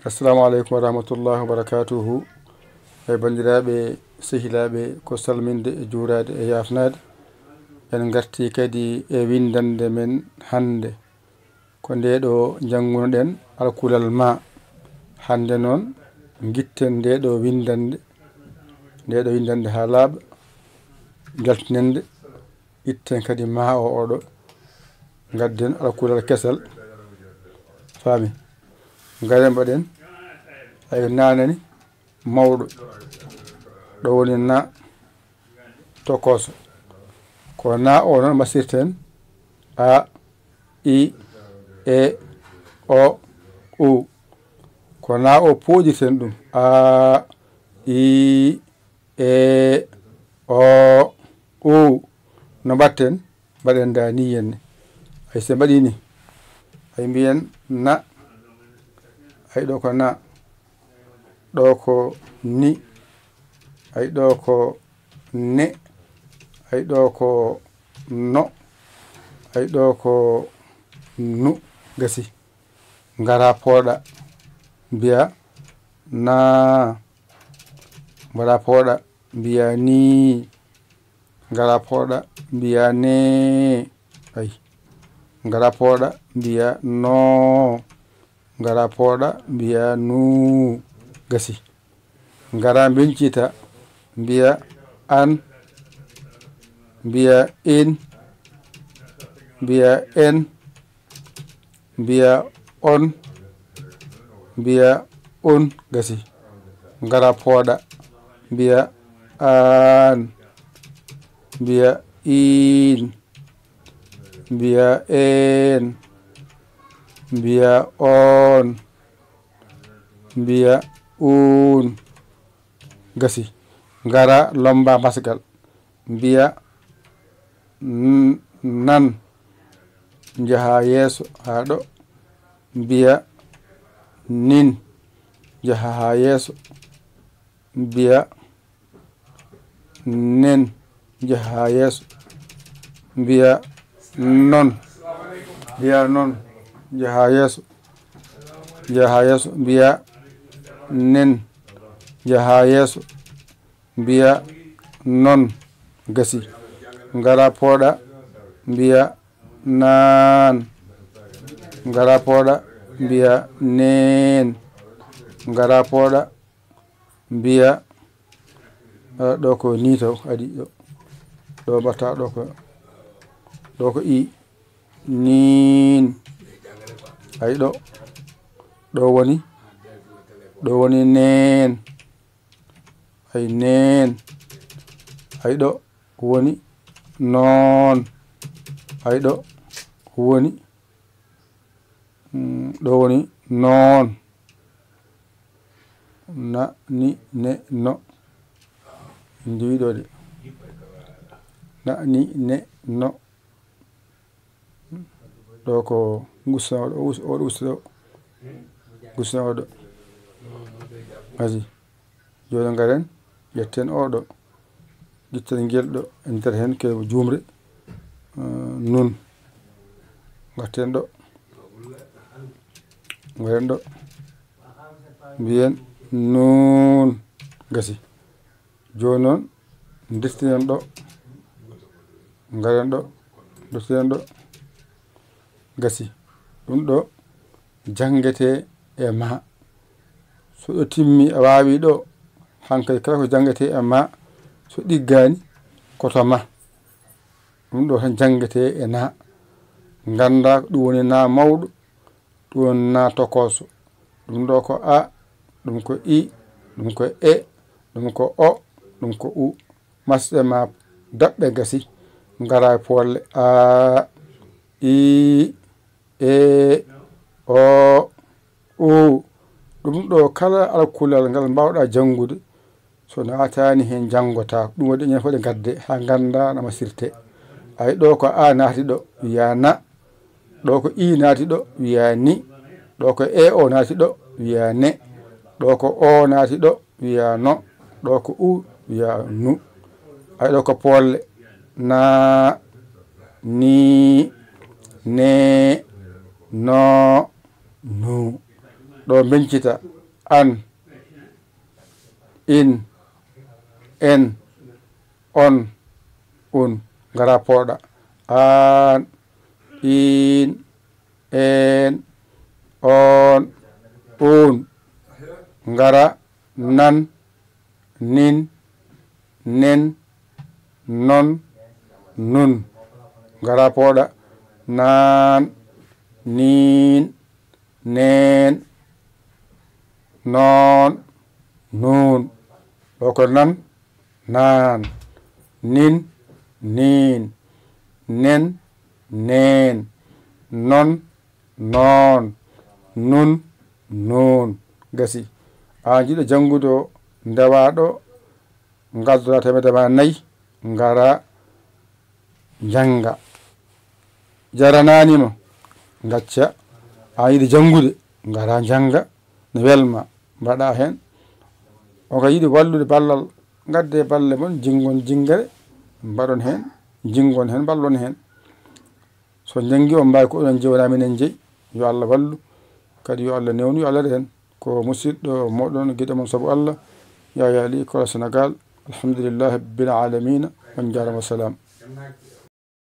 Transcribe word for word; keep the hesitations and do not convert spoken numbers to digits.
Assalamu aleykum wa rahmatullahi wa barakatuhu. E banndiraaɓe, sehilaaɓe, ko salminde e juuraade e yaafnaade. En ngartii kadi e winndannde men hannde. Ko ndee ɗoo njannguno-ɗen alkulal ma. Hannde noon, ngitten ndee ɗoo winndannde, ndee ɗoo winndannde haa laaɓa, njaltinen nde, itten kadi ma o oɗo, ngadden alkulal kesal. Faami? Ngaren mbaɗen, ay naanani mawɗo, ɗo woni na, tokoso. Ko na o noon mbasirten, a, i, e, o, u. Ko na o pooɗirten ɗum, a, i, e, o, u. No mbaɗten? Mbaɗen da ni henne. Ay, so mbaɗi ni, ay, mbiyen na. Ay, ɗo ko na. Ɗo ko ni. Ay, ɗo ko ne. Ay, ɗo ko no. Ay, ɗo ko nu. Gasi. Ngara pooɗa. Mbiya na. Mbaɗa pooɗa. Mbiya ni. Ngara pooɗa. Mbiya ne. Ay. Ngara pooɗa. Mbiya no. Ngara pooɗa. Mbiya nu. Gasi. Ngara mbencita. Mbiya an. Mbiya in. Mbiya en. Mbiya on. Mbiya un. Gasi. Ngara pooɗa. Mbiya aan. Mbiya iin. Mbiya een. Mbiya oon. Mbiya uun. Gasi. Ngara lomba basgal. Mbiya n-, nan. Njaha yeeso haa ɗo. Mbiya nin. Njaha haa yeeso. Mbiya nen. Njaha haa yeeso. Mbiya non. Mbiya non. Njaha haa yeeso. Njaha haa yeeso. Mbiya nen. Njaha haa yeeso. Mbiya non. Gasi. Ngara pooɗa. Mbiya naan. Ngara pooɗa. Mbiya neen. Ngara pooɗa. Mbiya, eh, ɗo ko ni taw, adi ɗo. Ɗo mbatta ɗo ko, ɗo ko i. Niin. Ay ɗo. Ɗo woni. Ɗo woni neen. Ay neen. Ay ɗo woni noon. Ay ɗo woni, mm, ɗo woni noon. Na, ni, ne, no. En njowi ɗo de. Na, ni, ne, no. Ɗo ko gusta oɗo, us-, oɗo usta ɗo. Gusta oɗo. Vas-y. Jooni ngaren, ƴetten oɗo. Ƴetten ngel ɗo, en nder heen ke juumre. Eh, nun. Ngatten ɗo. Ngaren ɗo. Mbiyen nun. Gasi. Jooni noon, ndirtinen ɗo. Ngaren ɗo. Ndirtinen ɗo. Gasi. Ɗum ɗo janngetee e ma. So ɗo timmi, a waawi ɗo, hankadi kala ko janngetee e ma, so ɗiggaani, ko to ma. Ɗum ɗo tan janngetee e na. Nganndaa ko ɗum woni na mawɗo, ɗum woni na tokoso. Ɗum ɗo ko a, ɗum ko i, ɗum ko e, ɗum ko o, ɗum ko u. Masɗe ma daɓɓe gasi, ngara e poolle a, i, e, o, u. Ɗum ɗo kala alkulal ngal mbaawɗa janngude, so naataani heen janngotaako. Ɗum waɗi enen fof ɗe ngadde haa ngannda no masirte. Ay ɗo ko a naati ɗo, wiya na. Ɗo ko i naati ɗo, wiya ni. Ɗo ko e o naati ɗo, wiya ne. Ɗo ko o naati ɗo, wiya no. Ɗo ko u, wiya nu. Ay ɗo ko poolle. Na, ni, ne, no, nu. Ɗo mbencita. an, in, en, on, un. Ngara pooɗa. Aan, iin, een, oon, uun. Ngara, nan, nin, nen, non, nun. Ngara pooɗa. Naan, niin, neen, noon, nuun. Ɗo ko nan, naan, nin, niin, nen, neen, non, noon, nun, nuun. Gasi. Aan jiɗɗo janngude o, ndewaa ɗo, ngaddoɗaa teemedde ma nayi, ngara, njannga. Jaranaani ma, ngacca. Aan yiɗi janngude, ngara, njannga. Ne welma, mbaɗa heen. On ko yiɗi wallude ballal, ngadde balle mon, jinngon jinngere, mbaɗon heen, jinngon heen, mballon heen. So njanngi, on mbaawi ko onon njeyi, wonaa minen njeyi. Yo Allah wallu, kadi yo Allah newnu, yo Allah reen. Ko musidɗo mooɗon, giɗo mon sabu Allah, Yaya Ly, Kora Senegal. Alhamdulillahi Rabbil Alamina. On njaaraama, wa salaam.